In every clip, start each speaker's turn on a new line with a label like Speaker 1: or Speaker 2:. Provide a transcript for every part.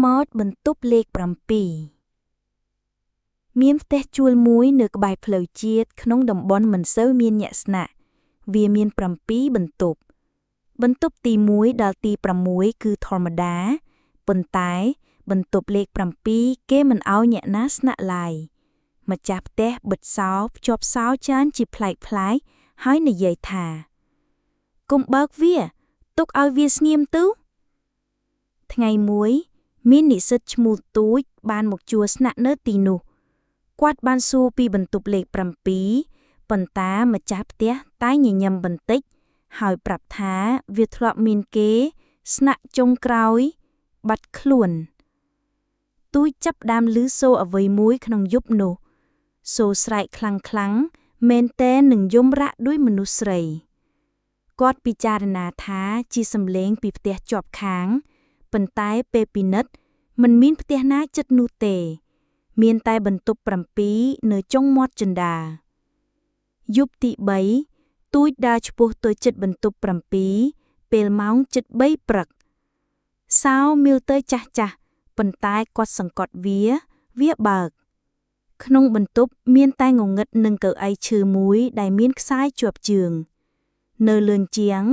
Speaker 1: មោចបន្ទប់លេខ7មានផ្ទះជួលមួយនៅក្បែរផ្លូវជាតិក្នុងតំបន់មិនសូវមានអ្នកស្នាក់វាមាន7បន្ទប់ បន្ទប់ទី1ដល់ទី6គឺធម្មតាប៉ុន្តែបន្ទប់លេខ7គេមិនឲ្យអ្នកណាស្នាក់ឡើយម្ចាស់ផ្ទះបិទសោភ្ជាប់សោចានជាប្លែកៗហើយនិយាយថាកុំបើកវាទុកឲ្យវាស្ងៀមទៅថ្ងៃមួយមាននិស្សិតឈ្មោះទូចបានមកជួលស្នាក់នៅទីនោះគាត់បានសួរពីបន្ទប់លេខ7ប៉ុន្តែម្ចាស់ផ្ទះតែញញឹមបន្តិចហើយប្រាប់ថាវាធ្លាប់មានគេស្នាក់ចុងក្រោយបាត់ខ្លួនទូចចាប់ដើមឮសូរអ្វីមួយក្នុងយប់នោះសូរស្រែកខ្លាំងខ្លាំងមែនតែនឹងយំរាក់ដូចមនុស្សស្រីគាត់ពិចារណាថាជាសំឡេងពីផ្ទះជាប់ខាងប៉ុន្តែពេលពិនិត្យមិនមានផ្ទះណាចិត្តនោះទេ មានតែបន្ទប់7នៅចុងមាត់ជណ្ដើរយប់ទី3ទូចដើរឆ្ពោះទៅជិតបន្ទប់7ពេលម៉ោងជិត3ព្រឹកសោមីលទៅចាស់ចាស់ប៉ុន្តែគាត់សង្កត់វាវាបើក ក្នុងបន្ទប់មានតែងងឹតនិងកៅអីឈើមួយដែលមានខ្សែជាប់ជើង នៅលឿនជាង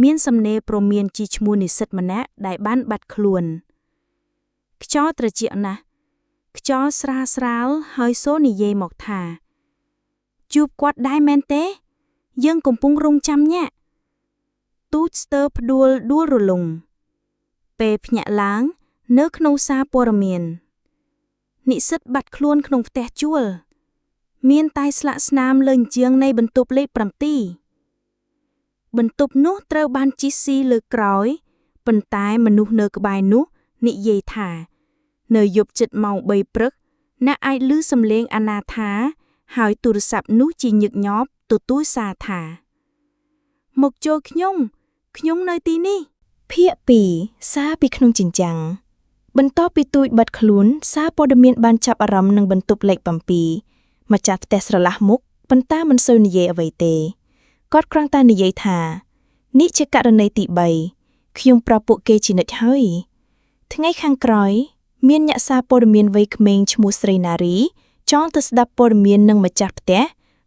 Speaker 1: មានសំណេរព្រមានជាឈ្មោះនិស្សិតម្នាក់ដែលបានបាត់ខ្លួនខ្យល់ត្រជាក់ណាស់ខ្យល់ស្រាលស្រាលហើយសូនិយាយមកថា ជួបគាត់ដែរមែនទេ យើងកំពុងរងចាំញាក់ទូចស្ទើរផ្ដួលដួលរលំពេលភ្ញាក់ឡើង នៅក្នុងសារព័ត៌មាននិស្សិតបាត់ខ្លួនក្នុងផ្ទះជួល មានតែស្លាកស្នាមលើជាងនៃបន្ទប់លេខ7បន្ទប់នោះត្រូវបានជិះស៊ីលើក្រោយប៉ុន្តែមនុស្សនៅក្បែរនោះនិយាយថា នៅយប់ជិតម៉ោង3ព្រឹកអ្នកអាចឮសំឡេងអនាថា ហើយទូរស័ព្ទនោះជាញឹកញាប់ទទួលសារថា មកចូលខ្ញុំខ្ញុំនៅទីនេះ
Speaker 2: ភាគ2សារពីក្នុងជញ្ជាំងបន្ទាប់ពីទូចបាត់ខ្លួនសារព័ត៌មានបានចាប់អារម្មណ៍នឹងបន្ទប់លេខ7ម្ចាស់ផ្ទះស្រឡះមុខប៉ុន្តែមិនសូវនិយាយអ្វីទេគាត់គ្រាន់តែនិយាយថានេះជាករណីទី3ខ្ញុំប្រាប់ពួកគេជានិច្ចហើយថ្ងៃខាងក្រោយ មានអ្នកសារព័ត៌មានវ័យក្មេងឈ្មោះស្រីណារីចង់ទៅស្ដាប់ព័ត៌មាននឹងម្ចាស់ផ្ទះ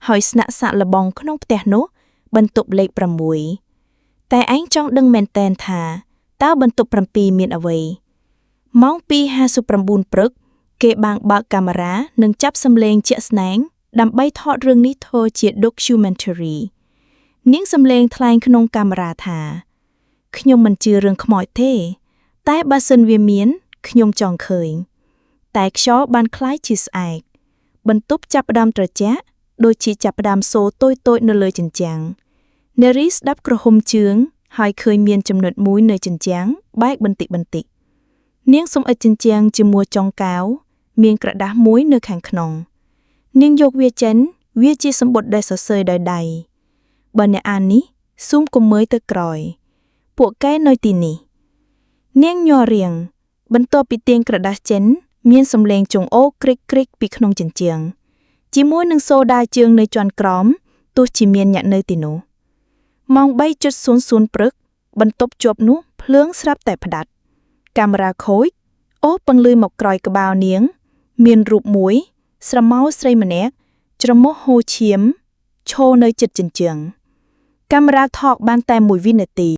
Speaker 2: ហើយស្នាក់សាកល្បងក្នុងផ្ទះនោះបន្ទប់លេខ6តែឯងចង់ដឹងមែនតែនថាតើបន្ទប់7មានអ្វីម៉ោង2:59ព្រឹក គេបានបើកកាមេរ៉ានិងចាប់សំឡេងជាក់ស្ដែងដើម្បីថតរឿងនេះធ្វើជា documentary នាងសំឡេងថ្លែងក្នុងកាមេរ៉ាថាខ្ញុំមិនជឿរឿងខ្មោចទេ តែបើសិនវាមានខ្ញុំចង់ឃើញ តែខ្យល់បានក្លាយជាស្អែកបន្ទប់ចាប់ផ្ដើមត្រជាក់ដូចជាចាប់ផ្ដើមសូរតូចៗនៅលើជញ្ជាំងនារីស្ដាប់គ្រហុំជើងហើយឃើញមានចំណុចមួយនៅជញ្ជាំងបែកបន្តិចបន្តិចនាងសំអិតជញ្ជាំងជាមួយចុងកាវមានក្រដាសមួយនៅខាងក្នុង នាងយកវាចេញវាជាសម្បត្តិដែលសរសេរដោយដៃបើអ្នកអាននេះស៊ូមកុំមើលទៅក្រោយ ពួកកែនៅទីនេះ នាងញ័ររៀងបន្ទាប់ពីទាញក្រដាសចេញមានសំឡេងចង្អូរគ្រិចគ្រិចពីក្នុងជញ្ជាំងជាមួយនឹងសូដាជើងនៅជាន់ក្រោមទោះជាមានអ្នកនៅទីនោះម៉ោង3.00ព្រឹក បន្ទប់ជាប់នោះភ្លើងស្រាប់តែផ្ដាច់កាមេរ៉ាខូចអូសពន្លឺមកក្រោយក្បាលនាង មានរូបមួយ ស្រមោលស្រីម្នាក់ច្រមុះហូរឈាមឈរនៅជិតជញ្ជាំងកាមេរ៉ាថតបានតែមួយវិនាទី